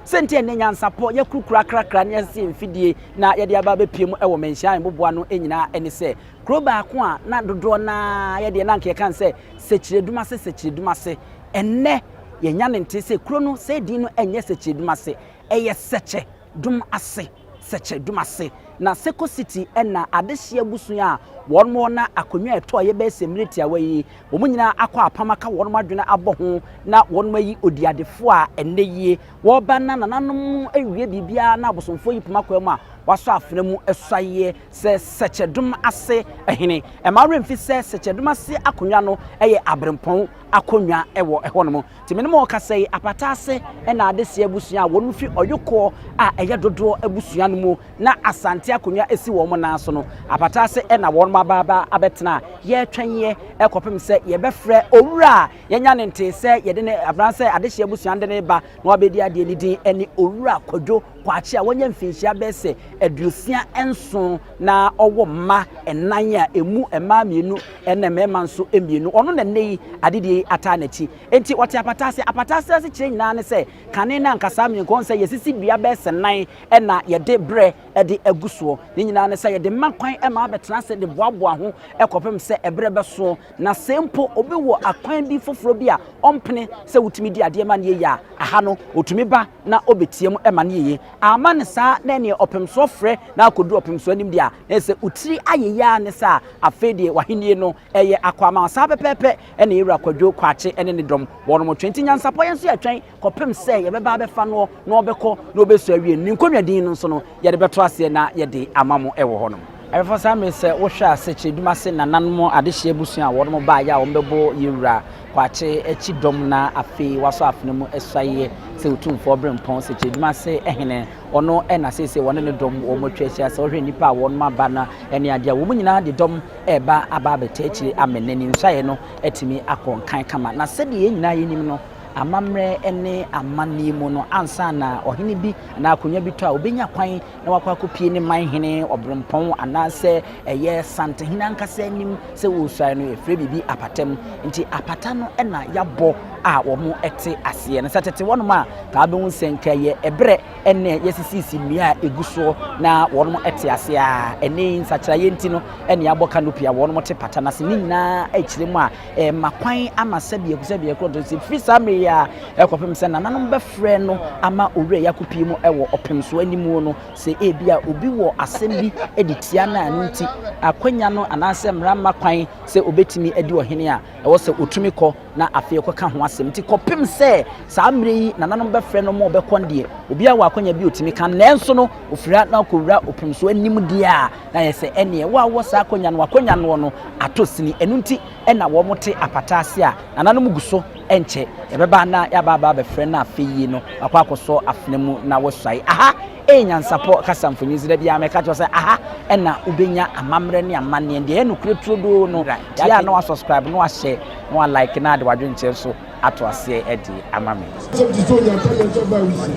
Sɛ nti ɛnnɛ nyansapɔ yɛakurukuru akrakra ne yɛasese yɛn mfidie na yɛde aba abɛpue mu wɔ Manhyia mmoboa no nyinaa ne sɛ kuro baako a na dodoɔ no ara yɛ deɛ na anka yɛka no sɛ Sɛkyerɛdumase Sɛkyerɛdumase. Ɛnnɛ yɛanya no nte sɛ kuro no sɛ din no nyɛ Sɛkyerɛdumase, ɛyɛ Sɛkyɛ dom ase, Sɛkyɛ dom ase. Na Seko City na adehyeɛ abusua a wɔn wɔ na akonnwa a ɛtɔeɛ bɛyɛ sɛ mmerɛ tiawa yi, wɔn nyinaa akɔ apam aka wɔn adwene abɔ ho na wɔn ayi odiadefoɔ a ɛnnɛ yie wɔreba na nananom awie biribiara na abosomfoɔ yi poma kwan mu a wɔasɔ afena mu asuaeɛ sɛ Sɛkyɛ dom ase hene. Ɛmma wo werɛ mfi sɛ Sɛkyɛ dom ase akonnwa no yɛ aberempɔn akonnwa wɔ ɛhɔnom. Nti me ne mo rekasa yi, apata ase na adehyeɛ abusua a wɔn firi Ɔyokoɔ a ɛyɛ dodoɔ abusua no mu na Asante akonnwa si wɔn nan so no, apata ase na wɔn aba aba abɛtena a yɛretwɛn yɛ kɔpem sɛ yɛbɛfrɛ owura a yɛanya ne ntee sɛ yɛde ne anaasɛ adehyeɛ abusua no de ne ba na wabɛdi adeɛ ne din ne Owura Kwadwo Kwakye a wanya mfinhyia bɛyɛ sɛ 67 na ɔwɔ mma nnan a ɛmu mmaa mmienu ne mmarima nso mmienu. Ɔno na nnɛ yi adedie yi ataa n'akyi. Enti ɔte apata ase. Apata ase asekyerɛ nyinaa ne sɛ kane no anka saa mmiɛnkɔ sɛ yɛsisi dua bɛyɛ sɛ nan na yɛde berɛ de agu soɔ. Ne nyinaa ne sɛ yɛde ma kwan ma abɛtena ase de boaboa ho kɔpem sɛ ɛberɛ bɛsoɔ. Na sɛ mpo obi wɔ akwan bi foforɔ bi a ɔmpene sɛ wotumi di adeɛ ma no yie a, aha no ɔtumi ba na ɔbɛtia mu ma no yie. Amma no saa na ɛneɛ ɔpemsoɔ frɛ na akɔduru ɔpemsoɔ anim deɛ a, na ɛsɛ wo tiri ayeyɛ ara ne saa, afei deɛ w'ahennie no ɛyɛ akɔ ama wo. Saa pɛpɛɛpɛ na yɛn Wura Kwadwo Kwakye ne ne dɔm wɔnom twɛn. Nti nyansapɔ yɛn nso yɛtwɛn kɔpem sɛ yɛbɛba abɛfa noɔ na ɔbɛkɔ na ɔbɛsu awie no. Ne nkonnwa din no nso no yɛde bɛto aseɛ na yɛde ama mo wɔ hɔnom. Ɛfɔ saa mmerɛ sɛ wohwɛ a Sɛkyerɛdum ase nananom adehyeɛ abusua a wɔnom baeɛ a wɔbɛbɔ yɛn Wura Kwakye akyi dɔm na afei wasɔ afena mu asuaeɛ sɛ Otumfoɔ Berempɔn Sɛkyerɛdum ase hene ɔno na seesei wɔne ne dɔm wɔn atwa ahyia sɛ wohwɛ nnipa a wɔnom aba no ne adeɛ a wɔn nyinaa de dɔm reba aba abɛtaa akyire ama n'ani nsuaeɛ no atumi akɔ nkan kama na sɛdeɛ yɛn nyinaa yɛnim no amammerɛ ne amanneɛ mu no, ansa na ɔhene bi anaa akonnwa bi tɔ a, obenya kwan na wakɔ akɔpie ne man hene, ɔberempɔn, anaasɛ ɛyɛ santehene ankasa anim sɛ ɔresuae no, yɛfrɛ biribi apata mu. Nti apata no na yɛabɔ a wɔte aseɛ no. Sɛ tete hɔnom a, ka wobɛhu sɛ nka ɛyɛ ɛberɛ ne yɛasisisi nnua a ɛgu soɔ na wɔn te aseɛ a, ɛnɛ yi nsakyeraeɛ nti no na yɛabɔ canopy a wɔn te pata no ase. Ne nyinaa kyerɛ mu a, Ɛrema kwan ama sɛdeɛ sɛdeɛ korɔ sɛ firi saa mmerɛ yi ara ɛkɔpem sɛ nananom bɛfrɛ no ama owura yi akɔpie mu wɔ ɔpemsoɔ animuo no, sɛ ebia obi wɔ asɛm bi de tia no a ɛno nti akwanya no anaasɛ mmara mma kwan sɛ ɔbɛtumi adi ɔhene a, ɛwɔ sɛ ɔtumi kɔ na afei ɔkɔka ho asɛm. Nti kɔpem sɛ saa mmerɛ yi nananom bɛfrɛ no ma ɔbɛkɔ no deɛ, obiara wɔ akwanya bi a ɔtumi ka, nanso no ɔfiri ha na ɔkɔwura ɔpemsoɔ anim deɛ a, na ayɛ sɛ ɛneɛ wo a wowɔ saa akwanya no, w'akwanya noɔ no atɔ sini. Ɛno nti na wɔte apata ase a nananom gu so nkyɛ yɛbɛba na yɛaba aba abɛfrɛ no afe yi no wakɔ akɔsɔ afena mu na wasuae. Aha ɛyɛ nyansapɔ kasa mfonyin so da biara mɛka kyerɛ sɛ aha ɛna wobɛnya amammerɛ ne amanneɛ deɛ ɛyɛ nokorɛ turodoo no tie a na wasubscribe na wahyɛ na walike na ade wadwenkyerɛ nso ato aseɛ de ama me. Asɛm te sɛ onyanta nyanta baa wusi.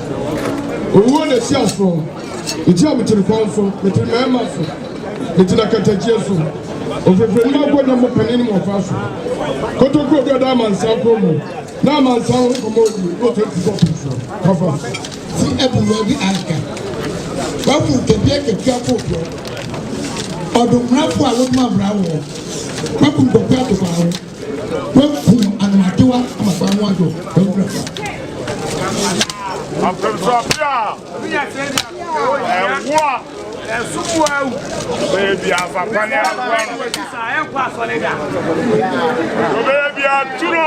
Owuo na esi asoɔ. Mete a metene kwan so, metene mmarima so, metene akatakyie so. Ofirifiri mma akonnwa mu panin ne mmɔfra so. Kotokuro bi ɔda amansan kɔn mu, na amansan ho nkɔmmɔ odi na ɔtɔ ti kɔ po so. Kɔfa. Si abuwura bi anka. Wabu nkabia katua kodoɔ. Ɔdomrafo a wodum amra wɔ. Wabu nkɔkɔ adobaa. Wɔakum anoadewa ama kwan ho adwo wɔn fa. Ɔpemsɔpe a ɛwo a baabi afa pane aboa no baabi aturo.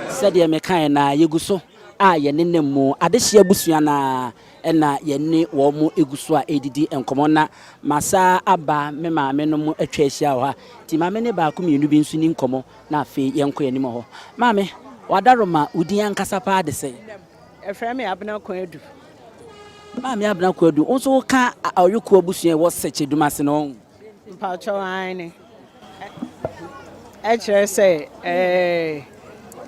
Sɛdeɛ mekaeɛ no ara, yɛgu so a yɛnenam mu. Adehyeɛ abusua no ara na yɛne wɔn gu so a ɛredidi nkɔmmɔ na masa aba me maame nom atwa ahyia wɔ ha nti maame ne baako mmienu bi nso ni nkɔmmɔ na afei yɛnkɔ yɛn anim wɔ hɔ. Maame, Wadaroma, wo din ankasa paa de sɛn? Ɛfrɛ me Abena Kwadu. Maame Abena Kwadu, wo nso woka Ɔyoko abusua a ɛwɔ Sɛkyɛ Dumase no ho? Mpakyɛw aane. Ɛkyerɛ sɛ ɛɛ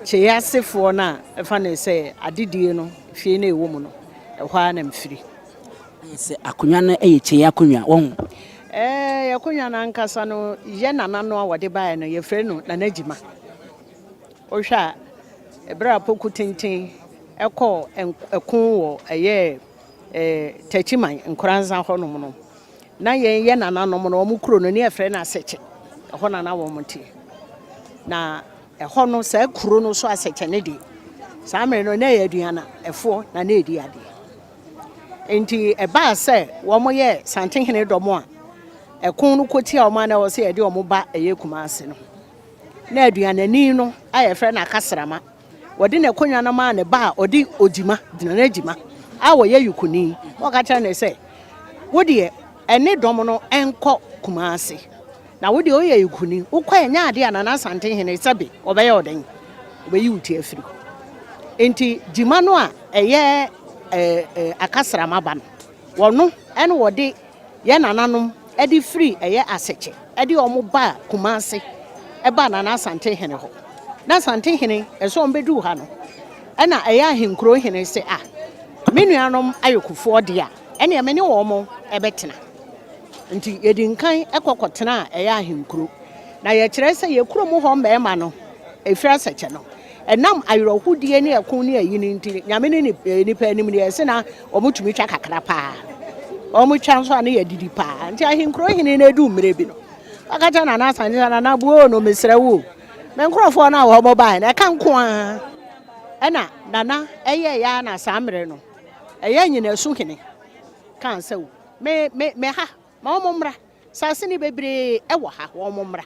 Kyei asefoɔ no a ɛfa no sɛ adedie no fie no a ɛwɔ mu no ɛhɔ ara na mefiri. Ayɛ sɛ akonnwa no yɛ Kyei akonnwa wahu? Ɛɛ yɛn akonnwa no ankasa no yɛ nana no a wɔde baeɛ no yɛfrɛ no Nana Gyima. Wohwɛ a. Ɛberɛ a Poku Tenten kɔɔ ɛko wɔ ɛyɛ Techiman, Nkoranza hɔ nom no, na yɛn yɛ nananom no wɔn kuro no ne yɛfrɛ no Asɛkyɛ, ɛhɔ na na wɔn te. Na ɛhɔ no saa kuro no so Asɛkyɛ no deɛ, saa mmerɛ no na ɛyɛ aduanafoɔ na na ɛdi adeɛ. Nti ɛbaa sɛ wɔn yɛ Santehene dɔm a ɛko no kɔtia wɔn a na ɛwɔ sɛ yɛde wɔn ba ɛyɛ Kumase no. Na aduanani no a yɛfrɛ no Akasrama, wɔde n'akonnwa no maa ne ba a ɔde Ogyima, Nana Gyima, a ɔyɛ Yukuni. Na ɔka kyerɛ no sɛ, Wo deɛ, ɛne dɔm no nkɔ Kumase. Na wo deɛ woyɛ Yukuni, wokɔ a ɛnyɛ adeɛ a Nana Asantehene sɛbe ɔbɛyɛ wo dɛn? Ɔbɛyi wo ti afiri hɔ. Enti Gyima no a ɛyɛ Akasrama ba no, wɔno na wɔde Yɛn nananom de firi ɛyɛ Asɛkyɛ de wɔn baa Kumase baa Nana Asante hene hɔ. Na Asante hene ɛsɛ wɔn bɛduu ha no, ɛna ɛyɛ ahenkuro hene se ah, me nuanom ayokofoɔ deɛ a, ɛneɛ me ne wɔn bɛtena. Nti yɛdi nkan kɔ kɔtenaa ɛyɛ ahenkuro. Na yɛkyerɛ sɛ yɛ kurom hɔ mmarima no, ɛfiri Asɛkyɛ no, Ɛnam awerɛhodie ne ɛko ne ayi no nti, Nyame ne nnipa anim deɛ, ɛse na wɔtumi twa kakra paa. Wɔtwa nso a ne yɛdidi paa. Nti ahenkuro hene no ɛduu mmerɛ bi no, ɔka kyerɛ Nana Asante sɛ, Nana buo no mesrɛ wo o, me nkurɔfoɔ no a wɔn baeɛ no, ɛka nko ara. Ɛna Nana ɛyɛeɛ ara na saa mmerɛ no, ɛyɛ Nyinasu hene kaa sɛ o, me, me, me ha, ma wɔn mmra. Saase no bebree wɔ ha, wɔn mmra.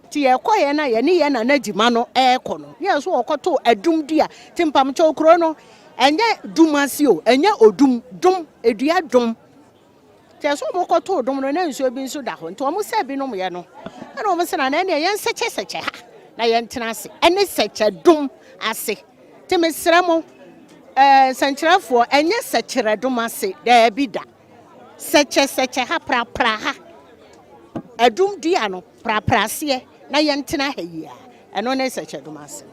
Nti yɛkɔeɛ no a yɛne yɛn nana Gyima no rekɔ no, ne yɛn nso wɔkɔtoo adum dua. Nti mpamkyɛw kuro no, ɛnyɛ dum ase o, ɛnyɛ odum, dom, edua dom. Nti ɛsɛ wɔkɔtoo dom no na nsuo bi nso da hɔ. Nti wɔn sɛ binom yɛ no, ɛna wɔn sɛ nana ɛneɛ yɛn sɛkyɛsɛkyɛ ha na yɛntena ase, ɛne sɛkyɛ dom ase. Nti mesrɛ mo, ɛɛ nsɛnkyerɛfoɔ, ɛnyɛ sɛkyerɛ dom ase, daabi da. Sɛkyɛsɛkyɛ ha, prapra ha. Adum dua no, prapra aseɛ na yɛntena ha yi ara. Ɛno ne sɛkyɛdom asɛm.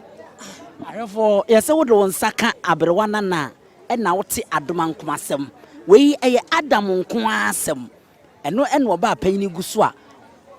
Ahwɛfoɔ, yɛ sɛ wode wo nsa ka aberewa nana a, ɛna wote adomankomasɛm. Wei ɛyɛ Adam nko ara asɛm. Ɛno ɛna ɔbaa panyin gu so a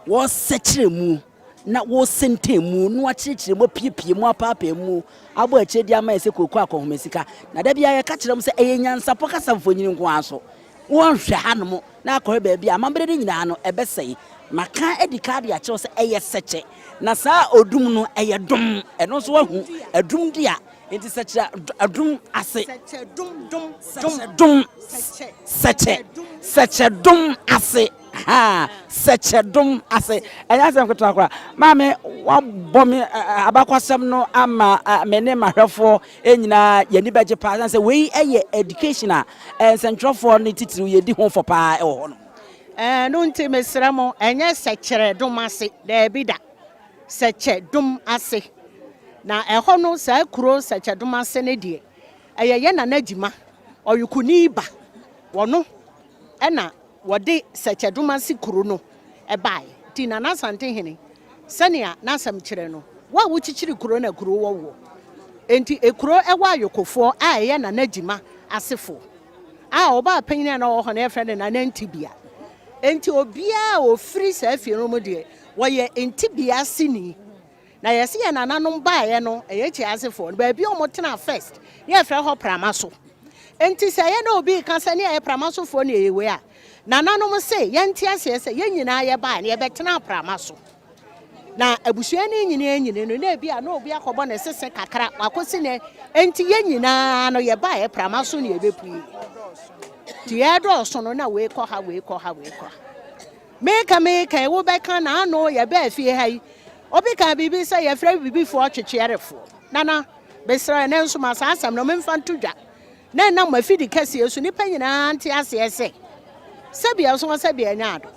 wɔresɛkyerɛ mu na wɔresɛntɛn mu na wɔakyerɛkyerɛ mu apiepie mu apaapaa mu abɔ akyire de ama yɛ sɛ kooko akɔnhoma sika. Na da biara yɛka kyerɛ mo sɛ ɛyɛ nyansapɔ kasa mfonini nko ara so. Wɔnhwɛ hanom na akɔhwɛ baabi a amammerɛ no nyinaa no ɛbɛsɛe. Maka adi ka de akyerɛ wo sɛ ɛyɛ sɛkyɛ. Na saa odum no ɛyɛ dom. Ɛno nso wahu adum dua. Enti sɛkyerɛ adum ase. Sɛkyɛ dom dom Sɛkyɛ dom sɛkyɛ sɛkyɛ dom ase. Haa sɛkyɛ dom ase. Ɛnyɛ asɛm ketewa koraa. Maame wabɔ me abakwasɛm no ama me ne m'ahwɛfoɔ nyinaa yɛn ani bɛgye paa. Sɛ wei yɛ education a nsɛntwerɛfoɔ ne titiriw yɛdi ho fɔ paa wɔ hɔ no. Ɛno nti mesrɛ mo, ɛnyɛ sɛkyerɛ dom ase, daabi da. Sɛkyɛ dom ase. Na ɛhɔ no, saa kuro sɛkyɛ dom ase no deɛ, ɛyɛ yɛn Nana Gyima, Ɔyokoni ba, ɔno na wɔde Sɛkyɛdomase kuro no baeɛ. Nti Nana Asantehene, sɛnea n'asɛm kyerɛ no, wo a wokyekyere kuro na kuro wɔ woɔ. Enti ekuro ɛwɔ Ayokofoɔ a ɛyɛ Nana Gyima asefoɔ a ɔbaa panyin a na ɔwɔ hɔ no yɛfrɛ no Nana Ntibia. Enti obiara a ɔfiri saa fie no mu deɛ, wɔyɛ Ntibia aseni. Na yɛse yɛn nananom baeɛ no, ɛyɛ Kyiasefoɔ no, baabi a wɔtenaa first, ne yɛfrɛ hɔ Prama so. Enti sɛ ɛyɛ na obi reka sɛ ne yɛyɛ Pramasofoɔ ne yɛyɛ wei a, nananom se yɛnte aseɛ sɛ yɛn nyinaa yɛbaeɛ no yɛbɛtenaa Prama so. Na abusua no nyini anyini no, na ebi a na obi akɔbɔ ne sese kakra, wakɔsi ne, enti yɛn nyinaa no yɛbaeɛ Prama so ne yɛbɛpue. Nti yɛdɔɔso no na wei kɔ ha, wei kɔ ha, wei kɔ ha. Meka meka yi, wobɛka na ano yɛbaa fie ha yi, obi kaa biribi sɛ yɛfrɛ bibifoɔ twetweɛrefoɔ. Nana, mesrɛ ɛnɛ nso ma saa asɛm no memfa nto dwa na ɛnam afidi kɛseɛ so nnipa nyinaa nte aseɛ sɛ, sɛbi ɛso sɛbi ɛnyɛ ado.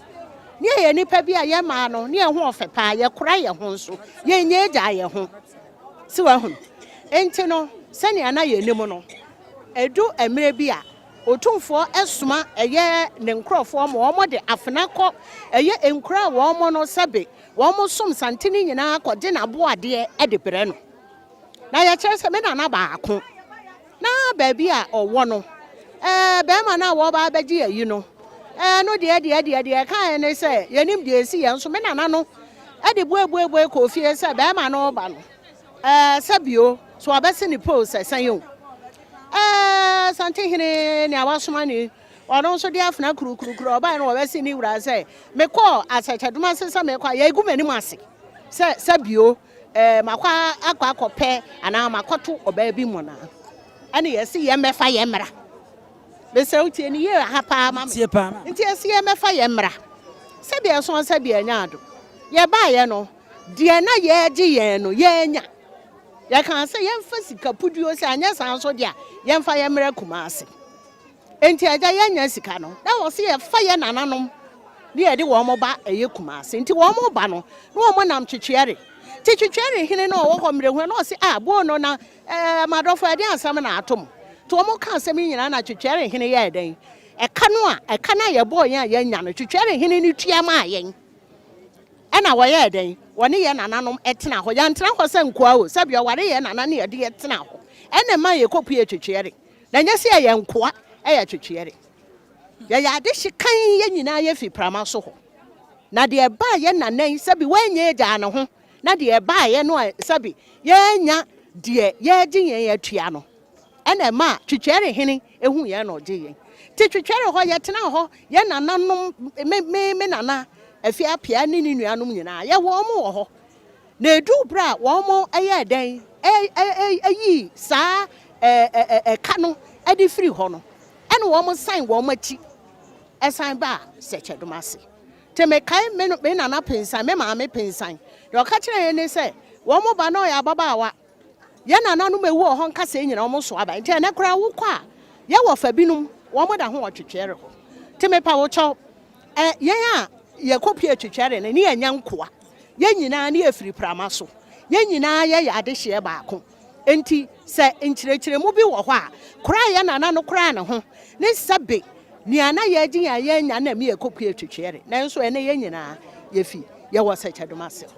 Ne yɛyɛ nnipa bi a yɛn mmaa no ne yɛn ho ɔfɛ paa, yɛkora yɛn ho nso, yɛnnyaagyaa yɛn ho. So wahunu? Enti no, sɛnea na yɛnim no, ɛdu mmerɛ bi a, Otumfoɔ soma ɛyɛ ne nkorɔfoɔ ma wɔn de afena kɔ ɛyɛ nkuro a wɔn no sɛbe wɔn som santene nyinaa kɔ gye n'aboadeɛ de brɛ no. Na yɛkyerɛ sɛ me nana baako na baabi a ɔwɔ no ɛɛ bɛrima no a wɔba abɛgye ayi no ɛɛ no deɛ deɛ deɛ deɛ ɛkaeɛ ne sɛ yɛnim deɛ ɛsi yɛn nso me nana no de buebuebue kɔɔ fie sɛ bɛrima no reba no ɛɛ sɛbio. So wabɛse ne pole sɛ sɛn o? Ɛɛ Asantehene nea wasoma no yi, ɔno nso de afena kurukurukuru ɔbae no wɔbɛse ne wura sɛ mekɔɔ Asɛkyɛdoma ase sɛ mekɔ a yɛagu m'anim ase sɛ sɛ bio ɛɛ makɔ akɔ akɔpɛ anaa makɔto ɔbaa bi mmɔnaa ɛne yɛse yɛmmɛfa yɛn mmra. Mesrɛ wo tie no yie ha paa ma me. Tie paa ma. Nti yɛse yɛmmɛfa yɛn mmra. Sɛdeɛ ɛso sɛdeɛ ɛnyɛ ado. Yɛbaeɛ no, deɛ na yɛregye yɛn no, yɛannya. Yɛkaa sɛ yɛmfa sika puduo sɛ anyɛ saa nso deɛ a, yɛmfa yɛn mmra Kumasi. Enti agya yɛannya sika no, na ɛwɔ sɛ yɛfa yɛn nananom ne yɛde wɔn ba ɛyɛ Kumasi. Nti wɔn ba no, na wɔn nam Twetweɛre. Nti Twetweɛre hene no a ɔwɔ hɔ mmerɛhua no, ɔse ah, boo no na ɛɛ m'adɔfo ɛdeɛn asɛm na ato mo? Nti wɔn ka asɛm yi nyinaa na Twetweɛre hene yɛɛ dɛn? Ɛka no a, ɛka no a yɛbɔɔ yɛn a yɛannya no, Twetweɛre hene no tua maa yɛn. Ɛnna wɔyɛɛ dɛn? Wɔne yɛn nananom tenaa hɔ. Yɛantena hɔ sɛ nkoa o, sɛbe ɔware yɛn nana ne yɛde yɛn tenaa hɔ. Ɛnna ɛmaa yɛkɔpuee Twetweɛre. Na ɛnyɛ sɛ yɛyɛ nkoa, ɛyɛ Twetweɛre. Yɛyɛ adehye kann, yɛn nyinaa yɛfi Prama so hɔ. Na deɛ ɛbaa yɛn nana yi, sɛbe wannya agyaa ne ho, na deɛ ɛbaeɛ no a sɛbe yɛannya deɛ yɛregye yɛn atua no, Ɛna ɛmaa Twitwɛre hene huu yɛn na ɔgyee yɛn. Nti Twitwɛre hɔ, yɛtenaa hɔ, yɛn nananom, me, me, me nana Afie Appiah ne ne nuanom nyinaa, yɛwɔ wɔn wɔ hɔ. Na ɛduu berɛ a wɔn yɛɛ dɛn, ɛ, ɛ, ɛ, ɛyii saa ɛ, ɛ, ɛ, ɛka no de firii hɔ no, ɛna wɔn san wɔn akyi san baa Sɛkyɛdom ase. Nti mekae me, me nana Pensan, me maame Pensan, deɛ ɔka kyerɛɛ yɛn ne sɛ, wɔn ba na ɔyɛ ababaawa, Yɛn nananom a ewu wɔ hɔ nkasɛɛ nyinaa wɔn so aba. Nti ɛnɛ koraa wokɔ a, yɛ wɔfa binom, wɔn da ho wɔ twetwɛre hɔ. Nti mepa wo kyɛw, ɛ, yɛn a yɛkɔ pue twetwɛre no, ne yɛnyɛ nkoa. Yɛn nyinaa ne yɛfiri prama so. Yɛn nyinaa yɛyɛ adehyeɛ baako. Nti sɛ nkyerɛkyerɛmu bi wɔ hɔ a, kora a yɛn nana no koraa ne ho ne sɛbe nea na yɛregye yɛn a yɛannya na ɛma yɛkɔ pue twetwɛre. Nanso ɛnɛ yɛn nyinaa yɛfi, yɛwɔ sɛkyɛdom ase hɔ.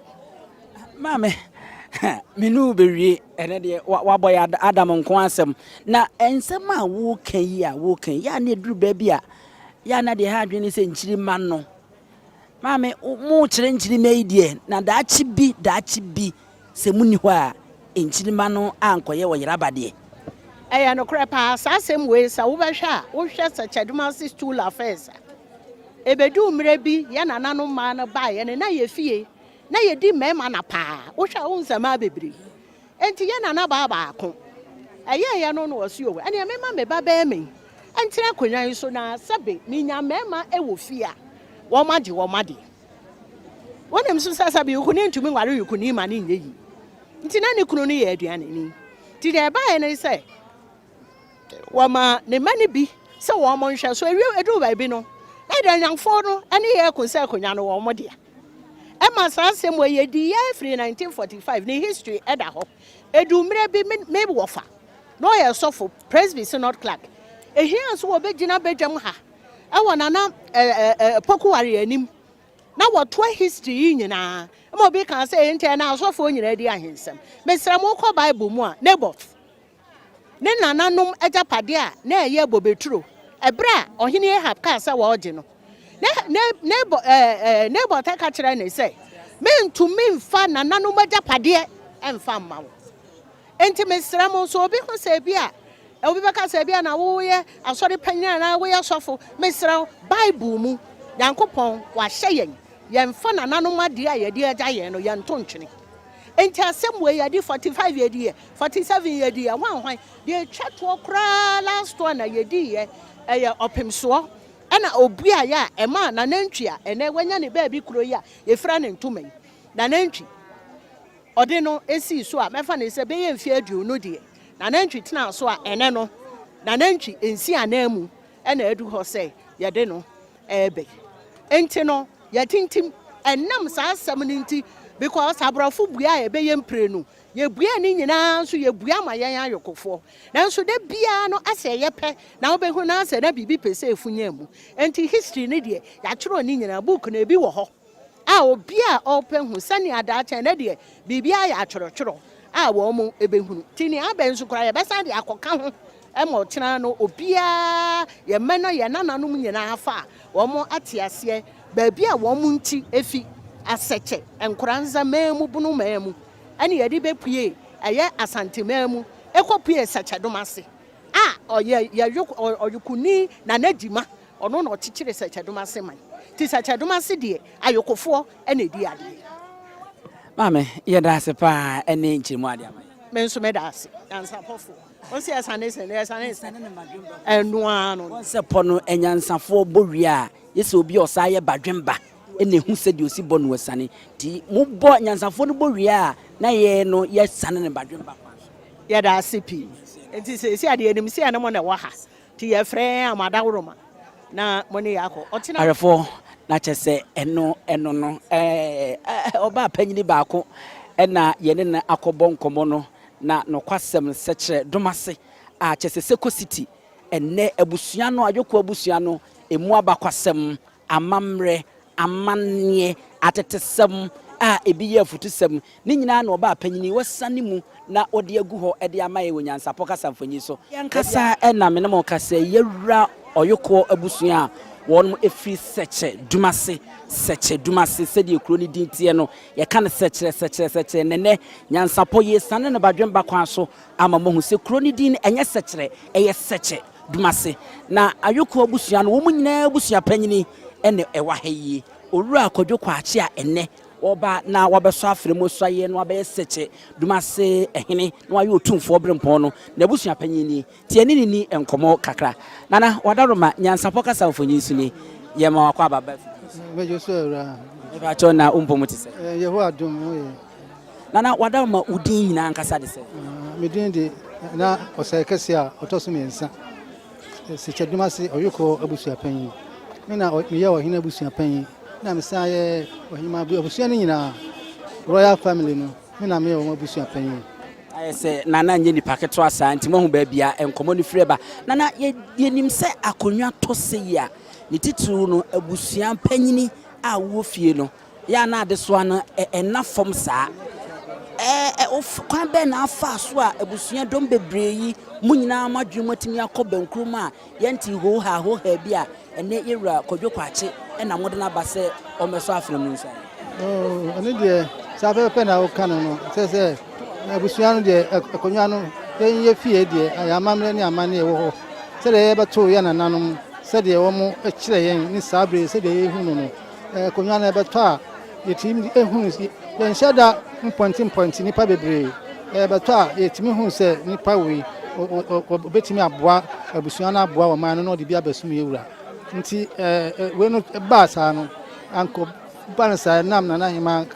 Maame, me ne wo bɛwie ɛnɛ deɛ wabɔ yɛ Adam nko asɛm. Na nsɛm a woka yi a woka yi, yɛ a na ɛduru baabi a, yɛ a na deɛ ɛha adwene ne sɛ nkyirimma no. Maame, mokyerɛ nkyirimma yi deɛ, na daakye bi, daakye bi, sɛ monni hɔ a, nkyirimma no ankɔyɛ ɔyeraba deɛ. Ɛyɛ nokorɛ paa, saa asɛm wei sɛ wobɛhwɛ a, wohwɛ Sɛkyɛdumase Stool Affairs a, ɛbɛduu mmerɛ bi yɛn nananom mmaa no baeɛ no, na yɛ fie Na yɛdi mmarima na paa. Wohwɛ a wohu sɛ mmaa bebree. Enti yɛn nana baa baako, ɛyɛeɛ no na ɔse o, ɛneɛ memma me ba barima yi ntena akonnwa yi so na sɛbe menya mmarima wɔ fie a, wɔagye wɔn adeɛ. Wonim nso sɛ sɛbe yukuni ntumi nware yukuni ma no nyɛ yie. Nti na ne kunu no yɛ aduaneni. Nti deɛ ɛbaeɛ ne sɛ, Wɔmaa ne mma no bi sɛ wɔn nhwɛ so. Ewie eduu baabi no, na Aduanyanfoɔ no ne yɛn reko sɛ akonnwa no wɔn dea. Ɛma saa asɛm wei yɛdii yɛn firi 1945, ne history da hɔ. Eduu mmerɛ bi me me wɔfa, na ɔyɛ sɔfo, Presby Synod Clerk. Ehiaa sɛ wɔbɛgyina badwam ha wɔ Nana ɛ ɛ Pokuware anim na wɔtoa history yi nyinaa. Ɛma obi kaa sɛ, enti ɛnna asɔfoɔ nyinaa di ahensɛm. Mesrɛ mo wokɔ Bible mu a, Naboth. ne nananom agyapadeɛ a na ɛyɛ bobeturo ɛberɛ a Ɔhene Ahab kaa sɛ wɔregye no. Nabot ka kyerɛɛ no sɛ, Mentumi mfa nananom agyapadeɛ mfa mma wo. Enti mesrɛ mo, sɛ obi ho sɛ ebi a, obi bɛka sɛ ebi a na woyɛ asɔre panyin anaa woyɛ sɔfo, mesrɛ wo, Bible mu, Nyankopɔn wahyɛ yɛn, yɛmfa nananom adeɛ a yɛde agya yɛn no, yɛnto ntwene. Enti asɛm wei yɛde 45 yɛdiiɛ, 47 yɛdiiɛ, hwan hwan, deɛ ɛtwa toɔ koraa last one a yɛdiiɛ ɛyɛ ɔpemsoɔ ɛna ɔbuaeɛ a ɛmaa Nanantwi a ɛnɛ wanya ne baabi kuro yi a yɛfira ne ntoma yi, Nanantwi ɔde no sii so a mɛfa no sɛ bɛyɛ mfeɛ aduonu deɛ Nanantwi tenaa so a ɛnɛ no Nanantwi nsi ananmu ɛna adu hɔ sɛ yɛde no reba yi. Enti no, yɛatintim ɛnam saa asɛm no nti because aborɔfo bua a ɛbɛyɛ mprenu. Yɛbua ne nyinaa nso yɛbua ma yɛn ayokofoɔ. Nanso da biara no asɛ ɛyɛ pɛ na wobɛhu no asɛ na biribi pɛ sɛ ɛfunya mu. Enti history no deɛ yɛatwerɛ ne nyinaa, book no ebi wɔ hɔ. a obi a ɔpɛ hu sɛnea daakye ɛnɛ deɛ biribiara yɛ atwerɛtwerɛ a wɔn bɛhunu. Nti nea aba yi nso koraa yɛbɛsan de akɔka ho ma ɔkyena no obiara, yɛn mma ne yɛn nananom nyinaa afa a wɔn ate aseɛ baabi a wɔn nti fi, Asɛkyɛ, Nkoranza man mu, Bono man mu ɛne yɛde bɛpue. ɛyɛ Asanteman mu kɔpuee Sɛkyɛdom ase a ɔyɛ yɛ ɔyokoni Nana Gyima, ɔno na ɔkyekyeree Sɛkyɛdom ase man. Nti Sɛkyɛdom ase deɛ ayokofoɔ na ɛdi adeɛ. Maame, yɛda ase paa ɛne nkyerɛmu a ade ama yɛn. Me nso meda ase, nyansapɔfoɔ. Wo se ɛsane sɛn? Ɛsane sɛn? Ɛno ara no. Wɔn sɛ pɔ no anyansafoɔ bɔ wie a, yɛ sɛ obi a ɔsan yɛ badwemba na ɛhu sɛdeɛ ɔsi bɔ no asiane. Nti mobɔ, anyansafoɔ no bɔ wie a, na yɛn no yɛsane no badwemba kwan so. Yɛda ase pii. Nti seesei a deɛ yɛnim sɛ yɛne mo na ɛwɔ ha, nti yɛfrɛ yɛn a mo adaworoma na mo ne yɛn akɔ. Ɔkyena. Ahwɛfoɔ, na kyerɛ sɛ ɛno, ɛno no, ɛɛ, ɔbaa panyini baako na yɛne no akɔbɔ nkɔmmɔ no, na nokwasɛm no, sɛkyerɛ dom ase a, kyerɛ sɛ Seko City, ɛnnɛ abusua no, Ayoko abusua no, ɛmu abakwasɛm, amammerɛ, amanneɛ, atetesɛm a ebi yɛ afutusɛm, ne nyinaa na ɔbaa panyin yi wasiane mu na ɔde agu hɔ de ama yɛn wɔ nyansapɔ kasamfonin so. Yɛn ankasa na me ne mo rekasa yi, yɛawura Ɔyokoɔ abusua a wɔn firi Sɛkyɛ Dumase, Sɛkyɛ Dumase, sɛdeɛ kuro no din teɛ no, yɛka no Sɛkyerɛ, Sɛkyerɛ, Sɛkyerɛ, na ɛnnɛ nyansapɔ yi resiane no badwemba kwan so ama moahu sɛ kuro no din no ɛnyɛ Sɛkyerɛ, ɛyɛ Sɛkyɛ. Dumase. Na Ayoko abusua no, wɔn nyinaa abusua panyini na ɛwɔ ha yi. Owura Kwadwo Kwakye a ɛnnɛ ɔreba na wabɛsɔ afrɛ mu asuaeɛ na wabɛyɛ Sɛkyɛ Dumase hene na wayɛ Otumfoɔ Berempɔn no, n'abusua panyin ni. Nti yɛne no nni nkɔmmɔ kakra. Nana Wadaroma, Nyansapɔ kasa mfonyin so ni. Yɛma wakɔ aba ba afidie so. Mɛgye so awura. Mepakyɛw na wo mpɔ mu te sɛn? Yehowa adom, wo ye. Nana Wadaroma, wo din nyinaa ankasa de sɛn? Me din de na Ɔsɛe Kɛse a ɔtɔ so mmiɛnsa, Sekyɛ-Dumase Ɔyokɔ abusua panyin. Me na meyɛ ɔhene abusua panyin, na mesan yɛ ɔhemmaa abusua no nyinaa, royal family no, me na meyɛ wɔn abusua panyin. Ayɛ sɛ Nana nyɛ nipa ketewa saa nti moahu baabi a nkɔmmɔ no firi ba. Nana, yɛnim sɛ akonnwa tɔ sei a, ne titiriw no abusua panyini a wowɔ fie no, Yɛ a na adesoa no nna fam saa. Ɛ, kwan bɛn na afaa so a abusua dɔm bebree yi, mo nyinaa mo adwene mu atumi akɔ bɛnkurom a yɛntee hoohaa hoohaa bi a ɛnnɛ yɛn wura Kwadwo Kwakye na mode no aba sɛ ɔmmɛsɔ afena mu nsa yi? Oh, ɛno deɛ, saa pɛpɛpɛ na woka no no, sɛ sɛ abusua no deɛ, akonnwa no, yɛn yɛ fie deɛ, yɛn amammerɛ ne amanneɛ wɔ hɔ, sɛdeɛ yɛbɛtoo yɛn nananom, sɛdeɛ wɔn kyerɛ yɛn ne saa bere sɛdeɛ yɛhu no no, Akonnwa no ɛbɛtɔ a, yɛtumi hunu, yɛnhyɛ da mpɔnte mpɔnte nnipa bebree. Ɛbɛtɔ a, yɛtumi hunu sɛ nipa wei ɔbɛtumi aboa abusua no aboa ɔman no na ɔde bi abɛsom yɛ wura. Nti wei no baa saa no, ankɔ ba no saa nam Nana Hemaa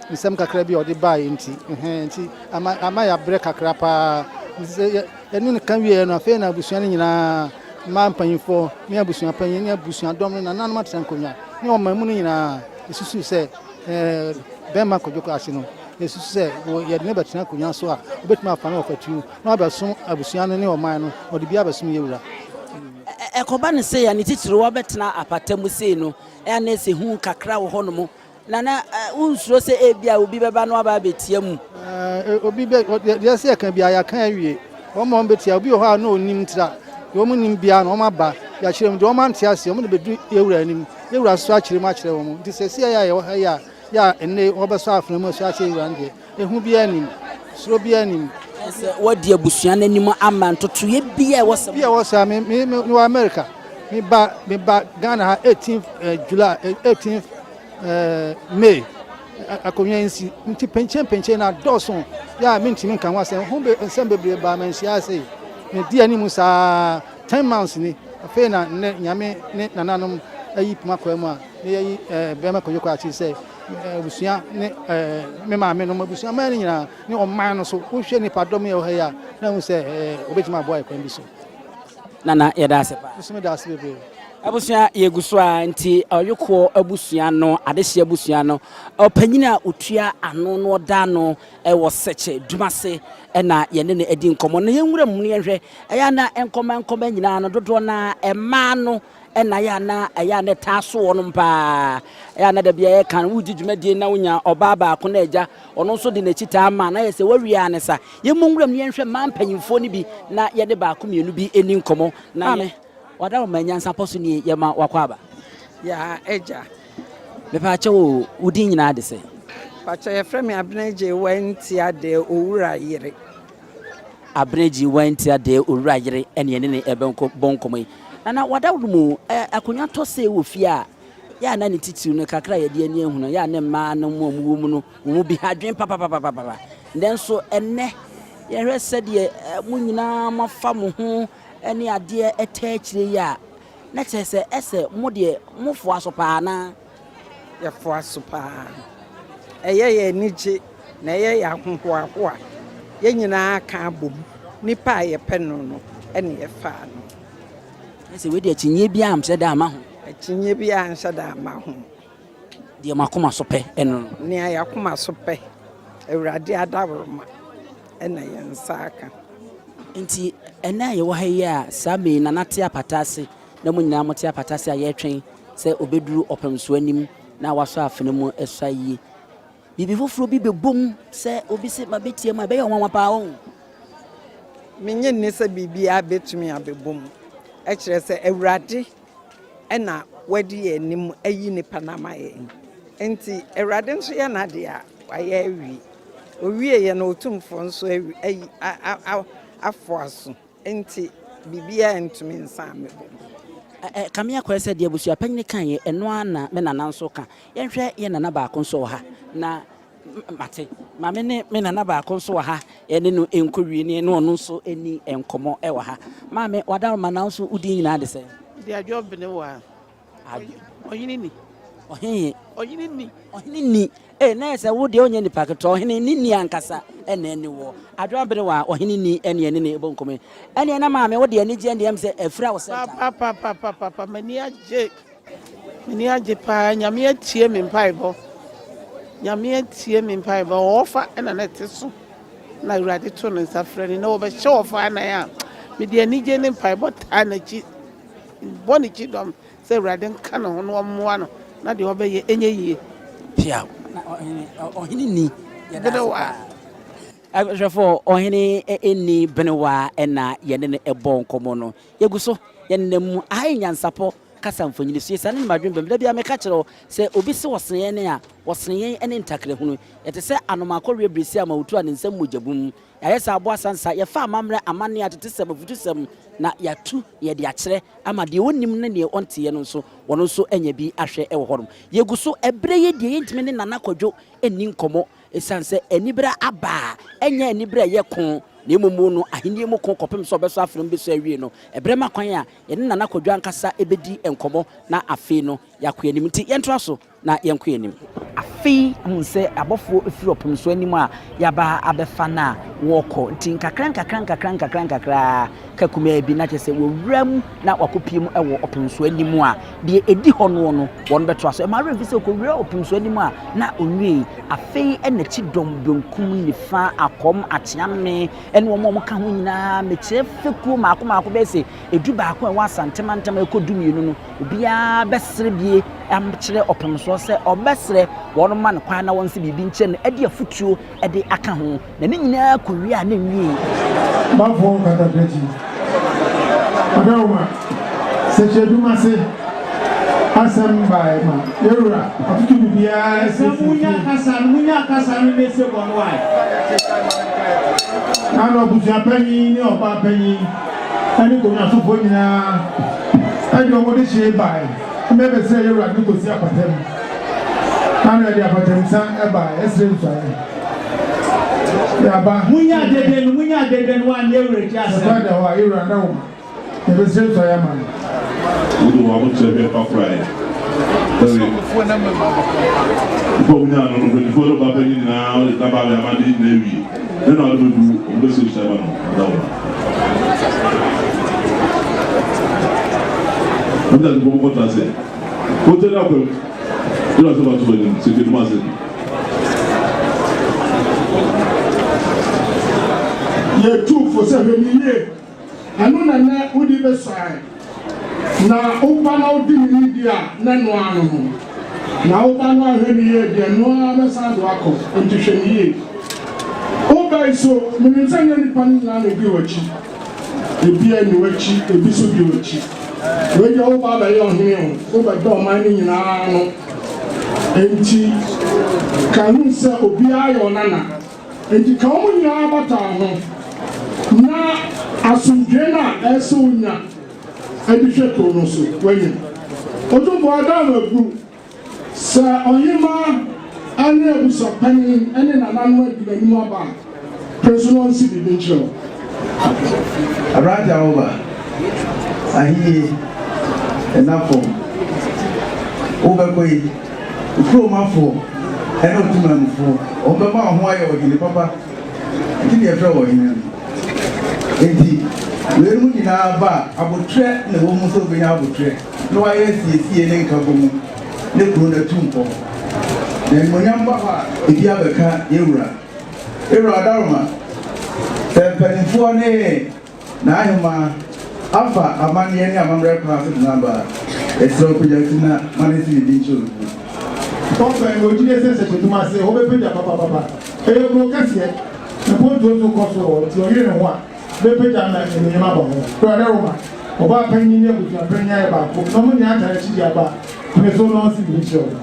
nsɛm kakra bi a ɔde baeɛ nti, nti ama ama yɛabrɛ kakra paa. Nti sɛ yɛne no ka wieɛ no, afei na abusua no nyinaa Mmaa mpanyimfoɔ ne abusua panyin ne abusuadɔm ne nananom atena nkonnwa ne ɔman mu no nyinaa susuw sɛ bɛrima Kwadwo Kwakye no, yɛsusu sɛ yɛde no bɛtena akonnwa so a, obetumi afa no ɔfatuo na wabɛsom abusua no ne ɔman no, na ɔde bi abɛsom yɛn wura. Ɛkɔba no sei a, ne titiriw wabɛtena apata mu sei no, ɛyɛ a na ɛsɛ hu kakra wɔ hɔnom. Nana, wonsuro sɛ ebia obi bɛba na waba abɛtia mu? Obi bɛ, deɛ ɛsɛ yɛka biara yɛaka awie. Wɔn a wɔbɛtia, obi wɔ hɔ a na ɔnnim ntira. Deɛ wɔn nim biara no wɔn aba, yɛakyerɛ mu. Deɛ wɔn ante aseɛ, wɔn de bɛdu yɛn wura anim. Yɛn wura nso akyerɛ mu akyerɛ wɔn. Nti seesei a yɛwɔ ha yi a, yɛ a ɛnnɛ yi wɔbɛsɔ afena mu asua akyerɛ yɛn wura no deɛ, ehu biara nnim, suro biara nnim. Ayɛ sɛ woadi abusua no anim ama ntotoeɛ biara a ɛwɔ sɛ. Bi a ɛwɔ sɛ me me me wɔ America. Me ba me ba Ghana ha 18 July 18 May akonnwa yi nsi nti pɛnkyɛn pɛnkyɛn na dɔɔso yɛ a mentumi nka ho asɛm ho be nsɛm bebree baa manhyia ase yi medi anim saa 10 months ni afei na nnɛ nyame ne nananom ayi poma kwaa mu a ne yɛyi bɛrima kwadwo kɔ akyi sɛ abusua ne me maame nom abusua man no nyinaa ne ɔman no so wohwɛ nipadɔm yɛ wɔ ha yi a na hu sɛ wɔbɛtumi aboa yɛ kwan bi so. Nana yɛda ase paa. Nso meda ase bebree. Abusua yɛgu so a nti ɔyokoɔ abusua no adehyeɛ abusua no ɔpanyin a ɔtua ano na ɔda ano wɔ sɛkyɛ dumase ɛna yɛne no adi nkɔmmɔ na yɛnwura mu no yɛnhwɛ ɛyɛ ana nkɔmɔ nkɔmɔ nyinaa no dodoɔ no mmaa no ɛna ɛyɛ ana ɛyɛ ana ɛtaa so wɔnom paa ɛyɛ ana da bia yɛka no wogye dwumadie na wonya ɔbaa baako na agya Ɔno nso de n'akyi taa ma, na ayɛ sɛ wawie ara ne sa. Yɛmmɔ nwuram na yɛnhwɛ mmaa mpanyimfoɔ no bi na yɛne baako mmienu bi nni nkɔmmɔ. Na Maame, w'adaworoma nyansapɔ so nie, yɛma w'akwaaba. Yaa agya. Mepaakyɛw o, wo din nyinaa de sɛn? Pakyɛ yɛfrɛ me Abena Agyei Wantia Dee Owura yere. Abena Agyei Wantia Dee Owura yere ɛne yɛne no ɛbɛnkɔ bɔ nkɔmmɔ yi. Nana wadaworo mu akonnwa tɔ sei wɔ fie a, yɛ a na ne titiriw no kakra a yɛde ani ahu no, yɛ a ne mmaa no mu a wɔwɔ mu no wɔn mu bi ha adwene papapapapa. Nanso ɛnnɛ yɛhwɛ sɛdeɛ mo nyinaa moafa mo ho ne adeɛ ɛtaa akyire yi a, na kyerɛ sɛ ɛsɛ mo deɛ mofoa so paa anaa? Yɛfoa so paa. Ɛyɛ yɛn anigye na ɛyɛ yɛn ahohoahoa. Yɛn nyinaa ka abom. Nipa a yɛpɛ no no na yɛfaa no. Kyerɛ sɛ wei deɛ akyinnyeɛ biara nhyɛ da mma ho. Akyinnyeɛ biara nhyɛ da mma ho. Deɛ mo akoma so pɛ ɛno no. Nea yɛn akoma so pɛ, Awurade adaworoma na yɛn nsa aka. Nti ɛnnɛ a yɛwɔ ha yi a saa mmerɛ yi Nana te apata ase na mo nyinaa mote apata ase a yɛretwɛn sɛ ɔbɛduru ɔpɛmsoɔ anim na wasɔ afena mu asua yie. Biribi foforɔ bi bɛbom sɛ obi se mabɛtia mu a, ɛbɛyɛ wo nwanwa paa wohu. Mennye nni sɛ biribiara bɛtumi abɛbɔ mu. Ɛkyerɛ sɛ Awurade na wadi yɛn anim ayi nnipa no ama yɛn. Enti Awurade nso yɛ n'adeɛ a, wayɛ awie. Ɔwieeɛ no, Otumfoɔ nso ayi afoa so. Enti biribiara ntumi nsan me bo. Ɛkame akɔyɛ sɛ deɛ abusuapanyin kaeɛ, ɛno ara na me nana nso ka. Yɛnhwɛ yɛn nana baako nso wɔ ha. Na mate. Ma me ne me nana baako nso wɔ ha, yɛne no nkɔwie ne yɛne ɔno nso nni nkɔmmɔ wɔ ha. Maame, w'adaworoma, na wo nso wo din nyinaa de sɛn? Mede Adwoa Benewa. Ɔhene ni. Ɔhene. Ɔhene ni. Ɔhene ni. Ee, na yɛ sɛ wo deɛ wonyɛ nipa ketewa, ɔhene ne ni ankasa ɛna ɛne wɔ. Adwoa bere wa ɔhene ni ɛne ɛne ne ɛbɔ nkɔmɔ yi. Ɛne ɛna maame wo deɛ anigyeɛ deɛ ɛm sɛ afira wo sɛ ntaa. Papapapapapa m'ani agye. M'ani agye paa. Nyame atie me mpaebɔ. Nyame atie me mpaebɔ. Ɔɔfa ɛna na ɛte so. Na Awurade to ne nsa frɛ no na wɔbɛhyɛ ɔfa anan a mede anigye ne mpaebɔ taa n'akyi. Bɔ ne kyidɔm sɛ Awurade nka ne ho na ɔmmoa no na deɛ ɔbɛyɛ ɛnyɛ yie. Piaw, na ɔhene, ɔhene nni. Yɛda ase paa. Ahwɛfoɔ, ɔhene nni Benewaa na yɛne no bɔ nkɔmmɔ no. Yɛgu so, yɛnenam mu. Aha yɛ Nyansapɔ kasa mfonini so. Yɛsiane nim adwene bam. Da biara meka kyerɛ wo sɛ obi se ɔsene yɛn a, ɔsene yɛn ne ntakrahunu. Yɛte sɛ anomaa kɔweɛ birisi a ma ɔtu a ne nsam mogya bum. Yɛayɛ sɛ aboa sansa, yɛfa amammerɛ, amanneɛ, atetesɛm, afutusɛm, na yɛatu na yɛde akyerɛ ama deɛ ɔnnim ne deɛ ɔnteeɛ no nso, wɔn nso anya bi ahwɛ wɔ hɔnom. Yɛgu so, ɛberɛ yi deɛ yɛntumi ne Nana Kwadwo nni nkɔmmɔ ɛsiane sɛ aniberɛ aba a, ɛnyɛ aniberɛ a ɛyɛ ko, na mmom no ahennie mu ko kɔpem sɛ ɔbɛsɔ afena mu bɛsɔ awie no, ɛberɛ ma kwan a yɛne Nana Kwadwo ankasa bɛdi nkɔmmɔ na afei no yɛakɔ yɛn anim. Nti yɛntoa so. na yɛnkɔ yɛn anim. Afei hu sɛ abɔfoɔ firi ɔpono so anim a yɛaba abɛfa no a wɔrekɔ. Nti nkakra nkakra nkakra nkakra nkakra ara, ka kumaa bi na kyerɛ sɛ wɔwura mu na wɔakɔpue mu wɔ ɔpono so anim a deɛ ɛdi hɔ noɔ no wɔn bɛtoa so. Ɛma werɛ mfi sɛ ɔkɔwura ɔpono so anim a na ɔnwiei. Afei na kyidɔm, benkum, nifa, akɔm, akyeame ne wɔn a wɔka ho nyinaa mekyerɛ fekuo mmaako mmaako bɛyɛ sɛ 11 a ɛwɔ Asante mantam a ɛkɔ 12 no, obiara bɛsrɛ bie akyerɛ ɔpemsoɔ sɛ ɔbɛsrɛ wɔn ma no kwan na wɔn nso biribi nkyerɛ no de afotuo de aka ho, na ne nyinaa kɔwie a na nwie. Bafo Katakyie, Ɔdawoma, Sɛkyɛ ase asɛm bae ma yɛwura ɔtoto biribiara Sɛ asiesie munya fie. kasa no, munya kasa no ne se bɔ no wae. Na na abusua panyin ne ɔbaa panyin ne nkonnwasofoɔ nyinaa de wɔn dehyee bae ma ɛbɛsrɛɛ yɛn Awurade no kɔsii apata mu. Na na yɛde apatamsa bae, ɛsrɛ nsuaeɛ. Yɛaba. Munya dede no, munya dede no wa ne awurakyi asɛm. Sɛ kwan da hɔ a, yɛn Wura na wo ma yɛbɛsrɛ nsuaeɛ ama no. Wode wɔn ahokyerɛ hwɛ fa koraeɛ. Sɛbe nipa a wonyaa no no, mpanyinfoɔ ne ɔbaa panyin nyinaa wɔde tena baa bɛ amane nyinaa awie. Dɛn na wɔde bɛbu wɔn bɛsɛ ohyia ma no ɔda wɔn. Ɛmu sɛ nkɔmɔ kɔtena ase. Wote no akwam. Yɛrɛ sɛ bato anim sɛ kɛdum ase. Yɛtu fo sɛ hwɛ no yie. Ɛno na nnɛ wode bɛsuae. Na wo ba na wodi no ni deɛ a, na ɛno ara no no. Na wo ba no anhwɛ no yie deɛ, ɛno ara bɛsan de wo akɔ. Enti hwɛ no yie. Wo ba yi so, menim sɛ ɛnyɛ nnipa no nyinaa na ɛdi w'akyi. Ebi anni w'akyi, ebi nso di w'akyi. Wei deɛ wo ba abɛyɛ ɔhene o, wobɛda ɔman no nyinaa ano. Enti ka hu sɛ obiara yɛ ɔnana. Enti ka wɔn nyinaa bata wo ho, na asomdwoe no a ɛsɛ sɛ wonya de hwɛ kurow no so, woanya. Otumfoɔ Adam abu Sɛ ɔhemmaa ne abusuapanin ne nananom adi m'anim aba a, pere so na ɔnsi biribi nkyerɛ wo. Aberante a woba ahenni nna fam, wobɛkɔ yi, wo kuromafoɔ ne wo temanmufoɔ, wɔbɛma wo ho ayɛ ɔhene papa, nti na yɛfrɛ wo ɔhene no. Enti weinom nyinaa ba a, aboterɛ na ɛwɔ mu sɛ wobɛnya aboterɛ. na wayɛ asiesie ne nkabom ne kuro no atu mpɔn. Na animuonyam ba hɔ a, ebi abɛka yɛn wura. Yɛn wura Adaworoma, sɛ mpanimfoɔ ne n'ahemaa afa amanneɛ ne amammerɛ kwan so de no aba a, yɛsrɛ wo pagya ti na ma no nsi biribi nkyerɛ obi. Ɔbɛn na ogyina sɛ sɛkyɛdum ase hɔ bɛpagya papapapa. Ɛyɛ kuro kɛseɛ, mpontuo nso kɔ so wɔ hɔ, nti ɔyere ne ho a. Bɛpagya na animuonyam aba ho. Awurade Roma, ɔbaa panyin ne abusua panyin ayɛ baako, na wɔn nyinaa taa n'akyi de aba pene so na ɔnsi biribi kyerɛ wɔn.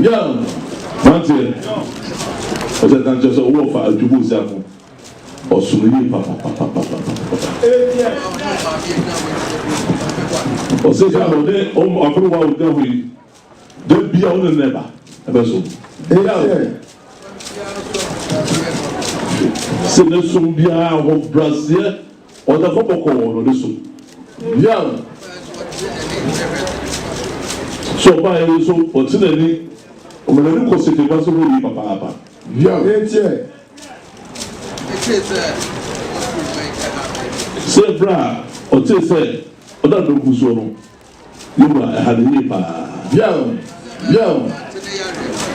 Girl, mmeranteɛ, ɔsɛ ka nkyerɛ sɛ ɔwɔ fa adwuma osi ako ɔsono yie papapapapapapa. Ɔsɛ sɛ ɔne aberewa a ɔgyina hɔ yi Da bia wo ne no ɛba ɛbɛso. Sɛ ne som biara ahobraseɛ ɔda fɔ bɔkɔɔ na ɔde som. Sɛ ɔbaa yi nso ɔte n'ani ɔma n'ani kɔ sekeba so hɔ yie papaapa. Sɛ berɛ a ɔtee sɛ ɔda dɔnku soɔ no. Ne wura, ɛha no yie paa. Yaw! Yaw!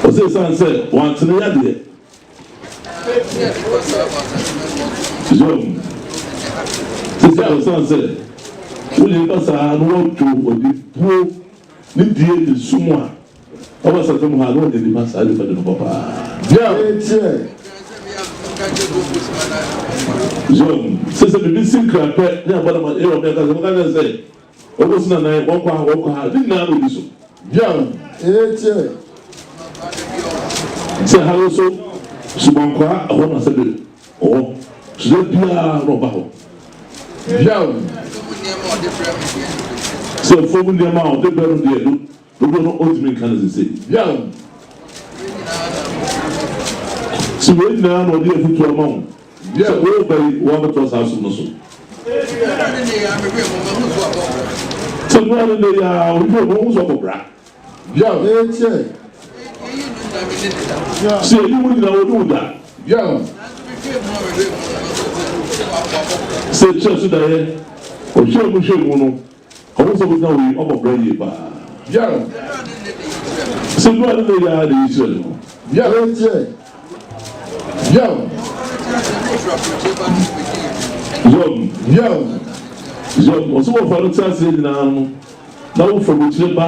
Ɔse ɛsiane sɛ wantene yadeɛ. Yaw! Sisi a ɛsiane sɛ woyɛ nipa saa na wadwo ɔde buo ne die ne sum a ɔba asase mu ha na ɔnyɛ nipa saa nipa de no kɔ paa. Yaw! Yaw! Sɛ sɛ biribi si nkra pɛ ne abɔ na ma yɛ ɔbɛka sɛ ɔbɛka kyerɛ sɛ Wɔkɔsi nanan, wɔkɔ ha, wɔkɔ ha, ne nyinaa na ɔdi so. Biara eekyɛ. Sɛ ha nso, Sumankwaa, ɛhɔ na sɛbe ɔwɔ. So da biara na ɔba hɔ. Biara. Sɛ fam nneɛma a ɔde brɛ no deɛ, dodoɔ no ɔntumi nka no sesei. Biara. Sɛ wei nyinaa na ɔde afutuo ama wo. Sɛ woreba yi, woabɛtoa saa som no so. Sɛ noa ne nnɛ yi ara, ɔhwehwɛ mu, ɔhu sɛ ɔbɔ bra. Sɛ yɛyi wo nyinaa, wɔne wo da. Sɛ kyerɛ so daeɛ, ɔhwɛɛ mu hwɛɛ mu no, Ɔhu sɛ wogyina hɔ yi, ɔbɔ bra yie paa. Sɛ Noa ne nnɛ yi ara na eyi kyerɛ no. Yɔb, Yɔb, ɔsɛ wɔfa no te aseɛ nyinaa no, na wofa bukyire ba,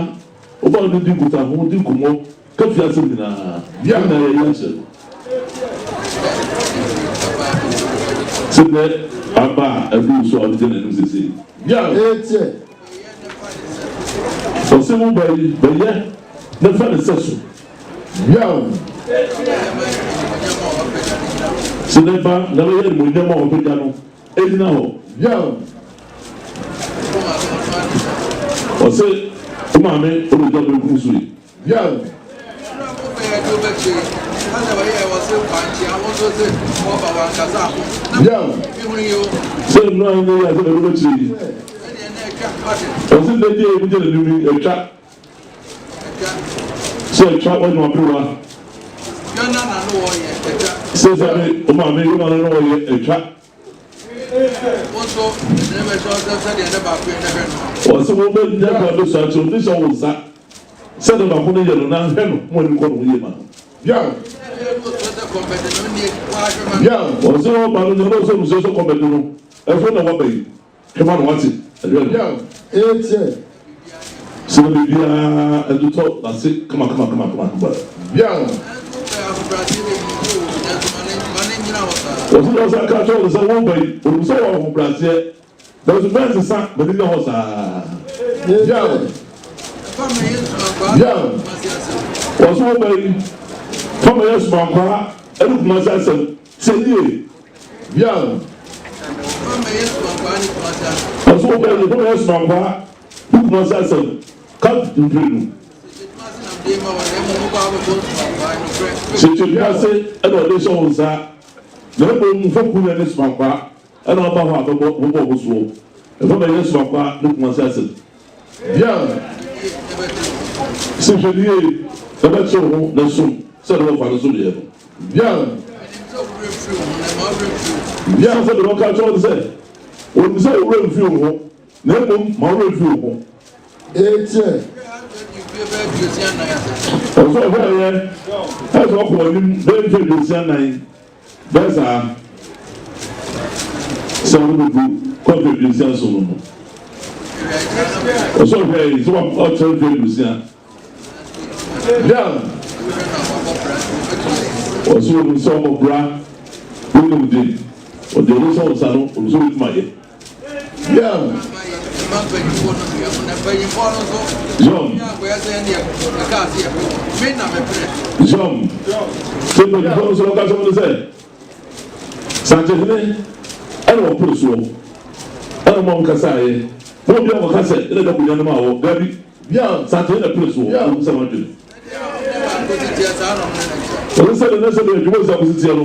woba no di nkutaho, di nkɔmmɔ, Ka fie asɛm nyinaa. Ne nyinaa yɛyi akyerɛ no. Sɛ nɛ aba a aduru so a ɔde gyina n'anim seesei. Ɔse wo ba yi bɛyɛ na fa ne sɛso. Sɛ ne ba na bɛyɛ animuonyam a ɔbɛgya no gyina hɔ. Ɔse wo maame ɔbɛgya benkum so yi. Sɛ nnora no yɛ sɛ bɛde bɛkyerɛ yi ɔse nnɛ deɛ ɛmu gyina nim yi atwa sɛ atwa wɔnyɛ aberewa sɛ sɛ me ɔmaame yɛ ma no na ɔyɛ atwa Ɔse wo bɛ nya kwan bɛ sua kyerɛ ɔde hyɛ wo nsa sɛ ne baako no yɛ no na hwɛ no mo ani kɔ no ho yie ma no. Ɔse ɔba no nyɛ ɔsɛ ɔmusua sɛ kɔmɛde no ɛfɛ na waba yi hwɛ ma no wate ɛhwɛ no. Sɛ na biribiara ɛtotɔ n'ase kama kama kama kama kama. Wɔsi na ɔsan ka kyerɛ no sɛ wo ba yi, onim sɛ ɔwɔ ahobrɛaseɛ, nanso mɛnsesa m'ani nna hɔ saa. Bial, wɔso wo ba yi fa ma yɛ somankwaa ɛne Kumasi asɛm sɛ yie. Bial, wɔso wo ba yi fa ma yɛ somankwaa ne Kumasi asɛm ka mprenu. Sɛ Kumasi ɛna ɔde hyɛ wo nsa na mmom fa kunya ne somankwaa ɛna ɔba hɔ a bɛbɔ bɛbɔ ɔmo soɔ ɛfa ma yɛ somankwaa ne Kumasi asɛm. Bial, Se hwɛ no yie, na bɛtew ho na som sɛdeɛ wɔfa no somyɛ no. Bial, Bial, sɛ deɛ ɔka kyerɛ wo ne sɛ, Ɔnim sɛ wo werɛ mfiri wo ho, na mmom ma wo werɛ mfiri wo ho. Eteɛ. Ɔsɛ ɔhwɛeɛ, ɛsɛ ɔkɔ anim bɛyɛ mfeɛ 64. Bɛyɛ saa sɛ ɔno bɛdu kɔpɛ 67 no no, ɔsɛ ɔhwɛ yi sɛ ɔkyerɛ mfeɛ 60. Bial. Ɔsɛ onim sɛ ɔmɔ bra wonim de ɔde ɔno sɛ ɔnsa no ɔno sɛ ɔbɛtumi ayɛ. Bial. Zɔm. Zɔm. Sɛ mpanyinfoɔ no nso wɔka kyerɛ wɔn sɛ, Sankyehene ɛna ɔpere soɔ ɛna ɔma wɔn kasaeɛ. Mo obi a wɔka sɛ ɛna ɛda akonnwa no ma wɔ dabi. Bial. Sankyehene na ɛpere soɔ Bial. wɔn sɛ wɔn adwene. Wɔn sɛ de ne sɛ de adwuma sɛ akosi teɛ no.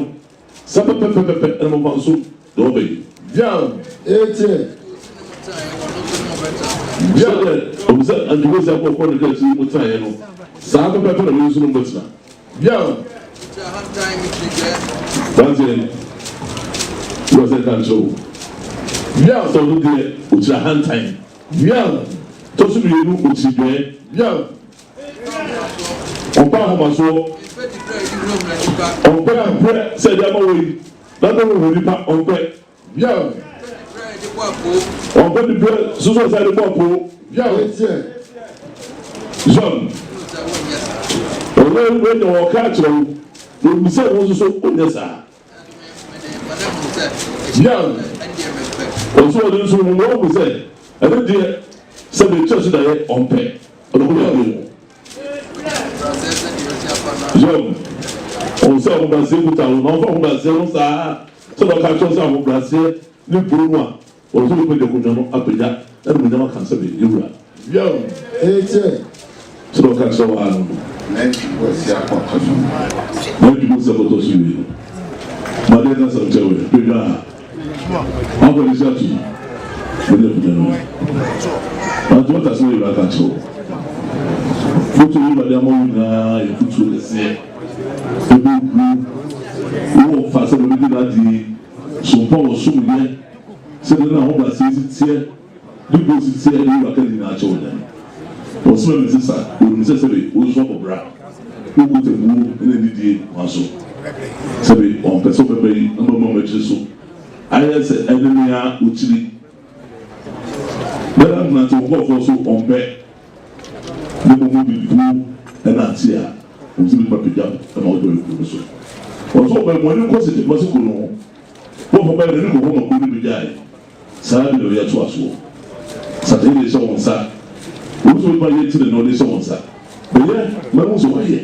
Sɛ pɛpɛpɛpɛpɛ ɛna momfa nso deɛ ɔba yi. Bial, eeteɛ. Bial. Sɛdeɛ ɔmo sɛ Antiokosi akɔfoɔ no kra akyi mo tenaeɛ no, saa pɛpɛpɛ na wei nso no mobɛtena. Bial. Aberanteɛ, wura sɛ nka nkyerɛ wo. Bial. Sɛ ɔno deɛ, ɔkyiri ahantan. Bial. Tɔ so mmienu, ɔkyiri dwɛɛ. Bial. Ɔmpɛ ahomasoɔ, ɔmpɛ dibrɛ sɛ ɛde ama wei na no ho nipa, ɔmpɛ. Ɔmpɛ dibrɛ soso sɛ ɛde bɔ apoo. Zɔn, ɔwɔ wei na ɔka akyerɛ wo, na onim sɛ wo nso so wonyɛ saa. Ɔso ɔde nso ho wɔn sɛ ɛno deɛ sɛ bɛkyɛ so daeɛ ɔmpɛ. Job, ɔhu sɛ ahobrɛaseɛ kuta wo, na ɔfa ahobrɛaseɛ ho saa sɛdeɛ ɔka kyerɛ wo sɛ ahobrɛaseɛ ne kuro no a, ɔno nso bɛpagya akonnwa no apagya n'animuonyam aka sɛ meyɛ wura. Job, Ekyɛ. Sɛdeɛ ɔka kyerɛ wo ara no no. Nantwi boasia kɔtɔ so. Nantwi boasia kɔtɔ so wie no, ma deɛ nka asɛm kyerɛ wo ɛ, hwɛ dwa ha. Wakɔ ne si ato mu. Mene akonnwa no. Nanso wata sɛ wɔyɛ aka akyerɛ wo. Foto yi Awurade ama wo nyinaa yɛ fotuo kɛseɛ. Ɛbɛ kuro wowɔ fa sɛ wɔde di n'adeɛ yi sompa wɔ som yɛ sɛdeɛ na ahobrɛaseɛ si teɛ Ne bo si teɛ ne wura ka ne nyinaa kyɛ Onyame. Ɔsoma me sesa, onim sɛ sɛbe wo nso abɔ bra, wo kotabuo ne anidie kwan so. Sɛbe ɔmpɛ sɛ ɔbɛba yi na mama m'akyiri so ayɛ sɛ ɛne me a wokyiri. Bɛda nante wo nkurɔfoɔ so ɔmpɛ, ne mmom wode buo nante a, wɔn nso bɛtumi apagya wo ma wode ayɛ kuro no so. Ɔsɛ ɔbɛn mo ani nkɔ sɛ Kumasi kuro no ho, wɔmfa bɛyɛ n'ani kɔ hɔ ma kuro no bɛgyae. Saa ara bi na ɔyɛ toa soɔ. Satan de hyɛ wo nsa. Wo nso wobɛtumi ayɛ ti na ɔde hyɛ wo nsa. Bɛyɛ ma ɛhu sɛ wayɛ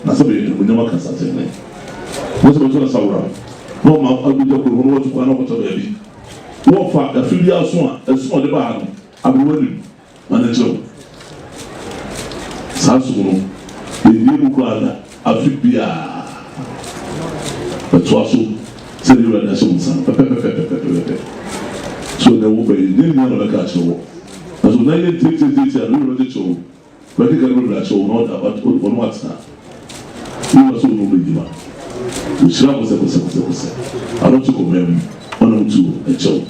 na sɛ bɛyɛ animuonyam aka Satan ne. Wo nso bɛto asawora na ɔma abɛgya kuro ho na watu kwan na ɔkɔtɔ baabi. Wɔfa afe biara so a ɛso a ɔde baa no aberewa nim. Ma no nkyerɛ wo. Saa som no, yɛnwie mu koraa da, afe biara. Ɛtoa so sɛdeɛ Awurade ahyɛ wo nsa no pɛpɛpɛpɛpɛpɛpɛ. So ɛnɛ wo bɛ yi, nyɛ nea na mɛka akyerɛ wo. Nanso na yɛ ntiatiatiatia no, werɛ bɛkyekyere wo, bɛkeka no bebree akyerɛ wo, na ɔde ɔne wo atena. Wo wura sɛ ɔne wo bɛdi ma. Ɔhyira kɔsɛkɔsɛkɔsɛkɔsɛ, ano to kɔmaa mu, ɔne wo tuo ɛkyɛ wo.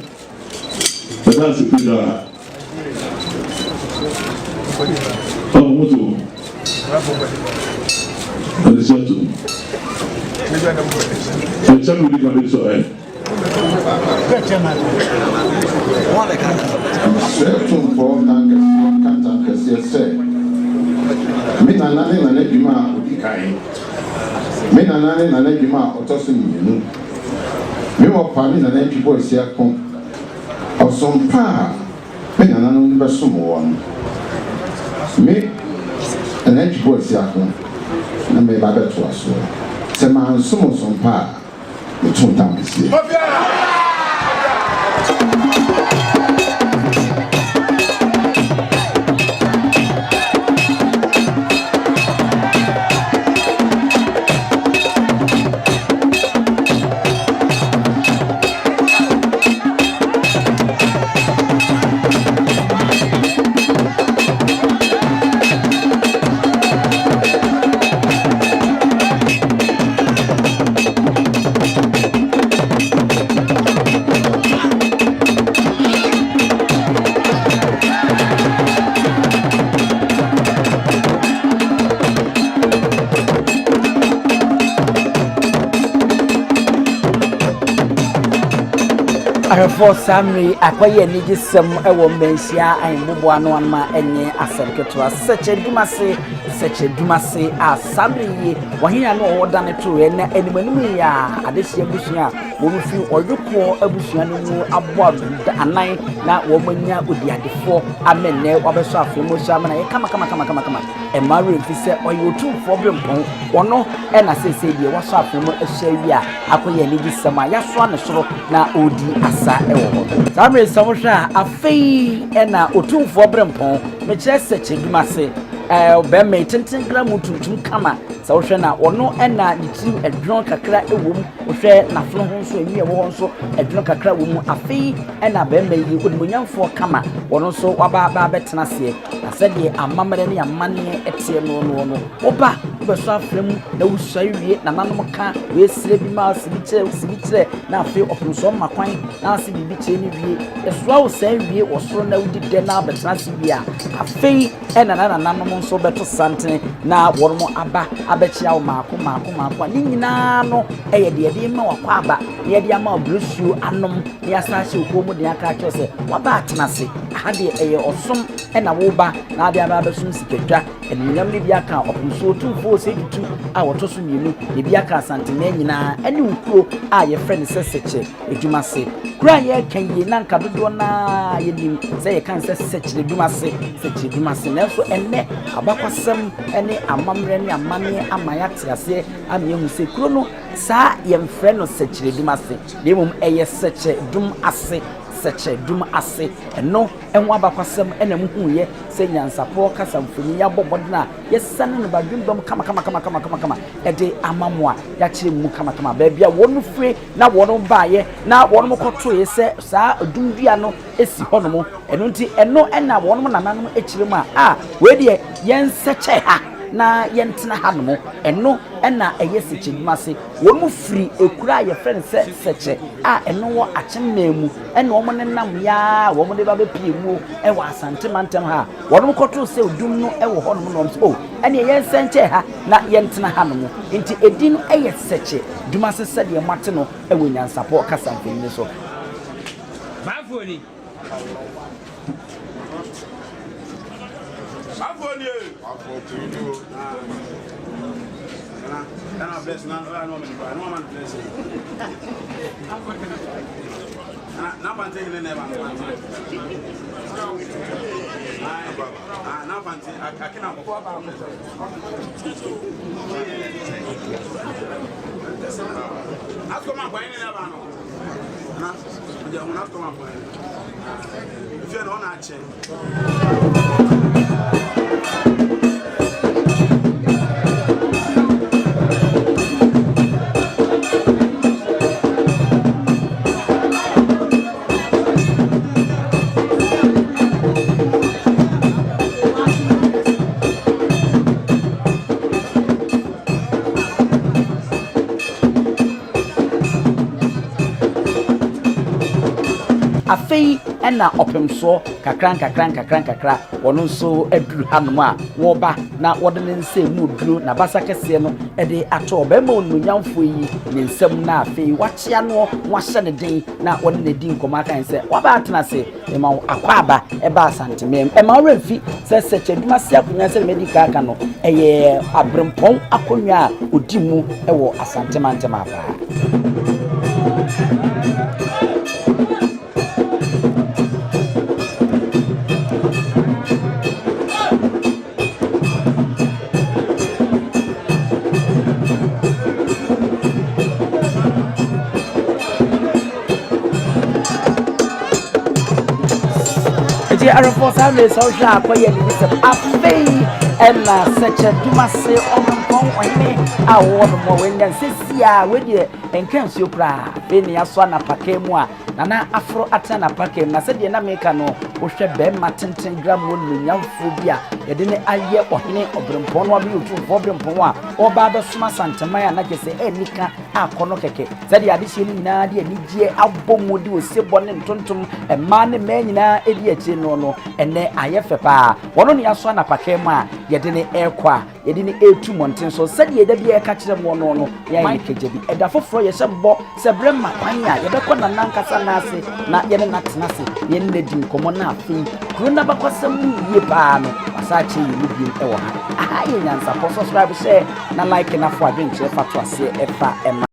Ɛda ase pii daa. Ɔmo mo to. Ɛde hyɛ to. Ɛkyɛ mi di ka mi sɔ ɛ. Mesrɛ Tumfoɔ Ntankɛseɛ nka ntankɛseɛ sɛ, Me nana ne Nana Dwuma a ɔdi kan, me nana ne Nana Dwuma a ɔtɔ so mmienu. Me wɔfa ne Nana Antwi Boasiako, ɔsom pa a me nananom de bɛsom woɔ no, me. Nana Antwi Boasiako na mereba abɛtoa soɔ. Sɛ mansom wo som pa a, meto ntam kɛseɛ. Ahwɛfoɔ saa mmerɛ yi akɔyɛ anigyesɛm wɔ mmanhyia ahemmoboa no ano a ɛnyɛ asɛm ketewa. Sɛkyɛ Dumase, Sɛkyɛ Dumase a saa mmerɛ yi wɔhene a na ɔwɔ dane toeɛ na anim anim yi a adehyeɛ abusua a wɔn firi ɔyokoɔ abusua no mu abɔ anan na wɔn anya odiadefoɔ ama nnɛ wabɛsɔ afei mu so amena yɛ kama kama kama kama kama. Ɛmma werɛ mfi sɛ ɔyɛ otumfoɔ berempɔn. Ɔno na seesei deɛ wasɔ afei mu ahyɛ awie a akɔyɛ anigyesɛm a yɛasoa no soro na ɔredi asa wɔ hɔ. Saa mmerɛ yi sɛ wohwɛ a, afei na otumfoɔ berempɔn, mekyerɛ Sɛkyɛdumase, ɔbarima yi tenten gramu tuntum kama, sɛ wohwɛ no a, ɔno na ne tirim ɛdwono kakra wɔ mu, wohwɛ n'afono ho nso, enwi a ɛwɔ hɔ nso ɛdwono kakra wɔ mu. Afei na barima yi, onimuonyamfoɔ kama, ɔno nso waba abɛtena aseɛ. Na sɛdeɛ amammerɛ ne amanneɛ teɛ noɔ noɔ no, woba, wobɛsɔ afra mu na wosuae wie, nananom ka wei srɛ bi ma se bi kyerɛ, se bi kyerɛ, na afei ɔpemsoɔ ma kwan na ase biribi kyerɛ no wie. Yɛsoa wo saa wie wɔ soro na wodi dɛ na abɛtena ase wie a, afei na na nananom nso bɛto santene na wɔnom aba abɛkyea wo maako maako maako a ne nyinaa no yɛ deɛ yɛde ma w'akwaaba na yɛde ama wo berɛsuo anom na yɛasan ahyɛ wo kɔn mu den aka akyerɛ sɛ waba atena ase. Aha deɛ ɛyɛ ɔsom na woreba na ade aba abɛsom sikatwa. Animuonyam no bi aka Ɔpemsoɔ Otumfoɔ Osei Tutu a ɔtɔ so mmienu, na ebi aka Asanteman nyinaa ne wo kuro a yɛfrɛ no sɛ Sɛkyɛ Edumase. Kuro a yɛreka yi na anka dodoɔ no ara yɛnim sɛ yɛka no sɛ Sɛkyerɛ Dumase, Sɛkyerɛ Dumase. Nanso ɛnnɛ abakwasɛm ne amammerɛ ne amanneɛ ama yɛate aseɛ ama yɛahu sɛ kuro no saa yɛmfrɛ no Sɛkyerɛ Dumase na mmom ɛyɛ Sɛkyɛ Dum Ase, Sɛkyɛ Dum Ase. Ɛno ho abakwasɛm na muhuiɛ sɛ nyansafoɔ kasa mfoni yɛabɔ mmɔden a yɛsane no badwemba mu kamakamakamakama de ama mo a yɛakyerɛ mu kamakama baabi a wɔn fire na wɔn baeɛ na wɔn kɔtoeɛ sɛ saa dum dua no si hɔnom. Ɛno nti ɛno na wɔn nananom kyerɛ mu a, a wei deɛ yɛnsɛkyɛ ha na yɛntena hanom. Ɛno na ɛyɛ sɛkyɛ dwuma ase. Wɔn firi ekuro a yɛfrɛ no sɛ Sɛkyɛ a ɛno wɔ Akyem mu ɛna wɔn nenam yɛ ara a wɔn de ba bɛpie muo wɔ Asante mantam ha a wɔn kɔtoo sɛ odum no wɔ hɔnom na wɔn sɛ o ɛneɛ yɛnsɛnkyɛ ha na yɛntena hanom. Nti edin no yɛ Sɛkyɛ Dumase sɛdeɛ moate no wɔ Nyansapɔ kasa mfonini so. Baafoɔ ni. Baafoɔ ni ee. Baafoɔ tiri ni o. Nana, nana bless na ɔyà n'ɔmɛ nipa, n'ɔmɛ no bless. Nana, n'afante hene na ɛba n'afante. Ah, n'afante akina bɔ. Asukɔma akwan ne na ɛba no. Na, ɔgya ho n'asukɔma akwan. Efie na ɔna akyɛ. Afei na ɔpemsoɔ kakra nkakra nkakra nkakra wɔn nso aduru hanom a wɔreba na wɔde ne nsa emu duro n'abasa kɛseɛ no de ato ɔbarima onimuonyamfoɔ yi ne nsam na afei wakyea noɔ na wahyɛ ne den na wɔne no adi nkɔmmɔ aka sɛ waba atena ase Ɛma wo akwaaba ba Asanteman mu. Ɛma wo werɛ mfi sɛ Sɛkyɛdum ase akonnwa sɛdeɛ madi kan aka no, ɛyɛ aberempɔn akonnwa a ɔdi mu wɔ Asante mantam ha paa. Nti arefo saa mmerɛ sɛ wohwɛ a akɔyɛ anigyesɛm. Afei ɛna Sɛkyɛ Dumase Ɔbrempɔn ɔhene a wɔwɔ no mɔ wanya nsɛsi a wei deɛ ɛnka nsuo koraa. Afei ne yɛasoa n'apakan mu a Nana aforo atena n'apakan mu. Na sɛdeɛ na meka no, wohwɛ bɛrima tenten gramoɔ nnuonyamfoɔ bi a yɛde no ayɛ ɔhene ɔbrempɔn no abɛyɛ otumfoɔ ɔbrempɔn a ɔreba abɛsom Asanteman a na kyerɛ sɛ ɛnni ka akɔ no kɛkɛ. Sɛdeɛ adehyeɛ no nyinaa de anigyeɛ abɔ mu de osebɔ ne ntontom mmaa ne mmaa nyinaa di akyire no no, ɛnnɛ ayɛ fɛ paa. Wɔno ne yɛasoa no apakan mu a yɛde no rekɔ a yɛde no retu mmɔnten so. Sɛdeɛ da biara yɛka kyerɛ moɔ no no, yɛayɛ no kagya bi. Ɛda foforɔ yɛhyɛ bɔ sɛ berɛ ma kwan a, yɛbɛkɔ Nana ankasa nan ase na yɛne no atena ase na yɛne no adi nkɔmmɔ na afei kuro no abakɔsɛm mu yie paa no, wasan akyerɛ yɛn mu bio wɔ ha. Aha yɛ Nyansapɔ. Subscribe, share na like na fo adwenkyerɛ fa to aseɛ fa ma.